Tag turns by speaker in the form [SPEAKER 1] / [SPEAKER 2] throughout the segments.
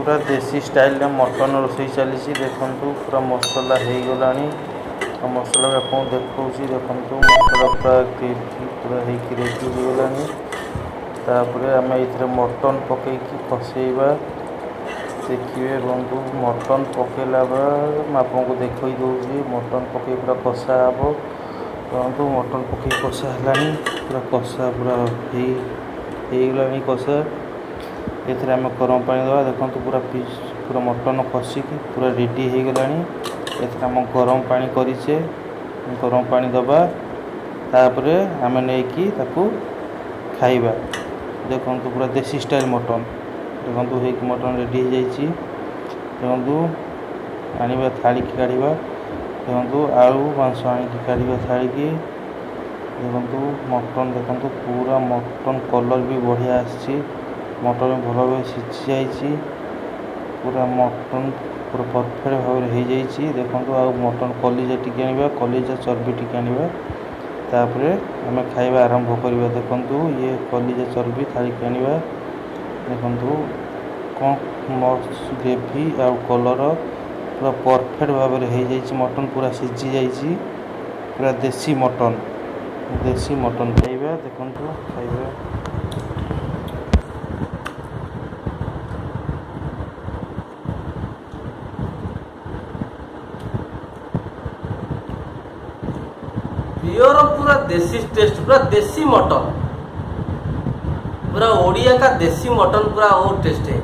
[SPEAKER 1] ପୁରା ଦେଶୀ ଷ୍ଟାଇଲରେ ମଟନ୍ ରୋଷେଇ ଚାଲିଛି। ଦେଖନ୍ତୁ, ପୁରା ମସଲା ହେଇଗଲାଣି ଆଉ ମସଲା ବି ଆପଣଙ୍କୁ ଦେଖାଉଛି। ଦେଖନ୍ତୁ, ମସଲା ପୁରା ଗ୍ରେଭି ପୁରା ହେଇକି ରେଡ଼ି ହେଇଗଲାଣି। ତାପରେ ଆମେ ଏଇଥିରେ ମଟନ୍ ପକେଇକି କଷେଇବା। ଦେଖିବେ ବନ୍ଧୁ, ମଟନ୍ ପକେଇଲା ବେଳେ ମୁଁ ଆପଣଙ୍କୁ ଦେଖେଇ ଦେଉଛି। ମଟନ୍ ପକେଇ ପୁରା କଷା ହେବ। ଦେଖନ୍ତୁ, ମଟନ୍ ପକେଇ କଷା ହେଲାଣି। ପୁରା କଷା ପୁରା ହେଇଗଲାଣି କଷା। ଏଥିରେ ଆମେ ଗରମ ପାଣି ଦେବା। ଦେଖନ୍ତୁ, ପୁରା ପିସ୍ ପୁରା ମଟନ୍ କଷିକି ପୁରା ରେଡ଼ି ହେଇଗଲାଣି। ଏଥିରେ ଆମେ ଗରମ ପାଣି କରିଛେ, ଗରମ ପାଣି ଦେବା। ତାପରେ ଆମେ ନେଇକି ତାକୁ ଖାଇବା। ଦେଖନ୍ତୁ, ପୁରା ଦେଶୀ ଷ୍ଟାଇଲ୍ ମଟନ୍। ଦେଖନ୍ତୁ, ହେଇକି ମଟନ୍ ରେଡ଼ି ହେଇଯାଇଛି। ଦେଖନ୍ତୁ, ଆଣିବା ଥାଳିକି କାଢ଼ିବା। ଦେଖନ୍ତୁ, ଆଳୁ ମାଂସ ଆଣିକି କାଢ଼ିବା ଥାଳିକି। ଦେଖନ୍ତୁ ମଟନ୍, ଦେଖନ୍ତୁ, ପୁରା ମଟନ୍ କଲର୍ ବି ବଢ଼ିଆ ଆସିଛି। ମଟନ୍ ଭଲ ଭାବେ ସିଝି ଯାଇଛି। ପୁରା ମଟନ୍ ପୁରା ପରଫେକ୍ଟ ଭାବରେ ହେଇଯାଇଛି। ଦେଖନ୍ତୁ, ଆଉ ମଟନ୍ କଲିଜା ଟିକେ ଆଣିବା, କଲିଜା ଚର୍ବି ଟିକେ ଆଣିବା। ତାପରେ ଆମେ ଖାଇବା ଆରମ୍ଭ କରିବା। ଦେଖନ୍ତୁ, ଇଏ କଲିଜା ଚର୍ବି ଥାଳିକି ଆଣିବା। ଦେଖନ୍ତୁ, କ'ଣ ମସ୍ତ ଗ୍ରେଭି ଆଉ କଲର୍, ପୁରା ପରଫେକ୍ଟ ଭାବରେ ହେଇଯାଇଛି। ମଟନ୍ ପୁରା ସିଝି ଯାଇଛି। ପୁରା ଦେଶୀ ମଟନ୍, ଦେଶୀ ମଟନ୍ ଖାଇବା। ଦେଖନ୍ତୁ, ଖାଇବା।
[SPEAKER 2] प्योर पूरा देसी टेस्ट, पूरा देसी मटन, पूरा ओडिया का देसी मटन, पूरा वो टेस्ट है,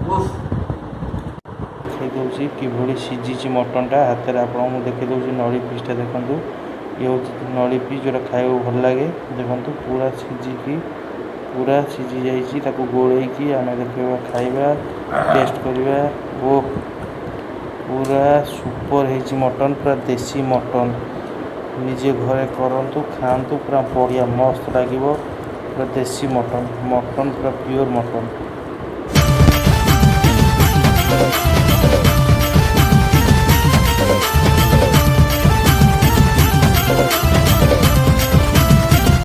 [SPEAKER 2] उफ।
[SPEAKER 1] ଦେଖେଇ ଦେଉଛି କିଭଳି ସିଝିଛି ମଟନ୍ଟା। ହାତରେ ଆପଣଙ୍କୁ ମୁଁ ଦେଖେଇ ଦେଉଛି ନଳି ପିସ୍ଟା। ଦେଖନ୍ତୁ, ଇଏ ହେଉଛି ନଳି ପିସ୍, ଯେଉଁଟା ଖାଇବାକୁ ଭଲ ଲାଗେ। ଦେଖନ୍ତୁ, ପୁରା ସିଝିକି ପୁରା ସିଝି ଯାଇଛି। ତାକୁ ଗୋଳେଇକି ଆମେ ଦେଖିବା, ଖାଇବା, ଟେଷ୍ଟ କରିବା। ଓ, ପୁରା ସୁପର ହେଇଛି ମଟନ୍, ପୁରା ଦେଶୀ ମଟନ୍। ନିଜେ ଘରେ କରନ୍ତୁ, ଖାଆନ୍ତୁ, ପୁରା ବଢ଼ିଆ ମସ୍ତ ଲାଗିବ। ପୁରା ଦେଶୀ ମଟନ୍, ମଟନ୍ ପୁରା ପିଓର ମଟନ୍।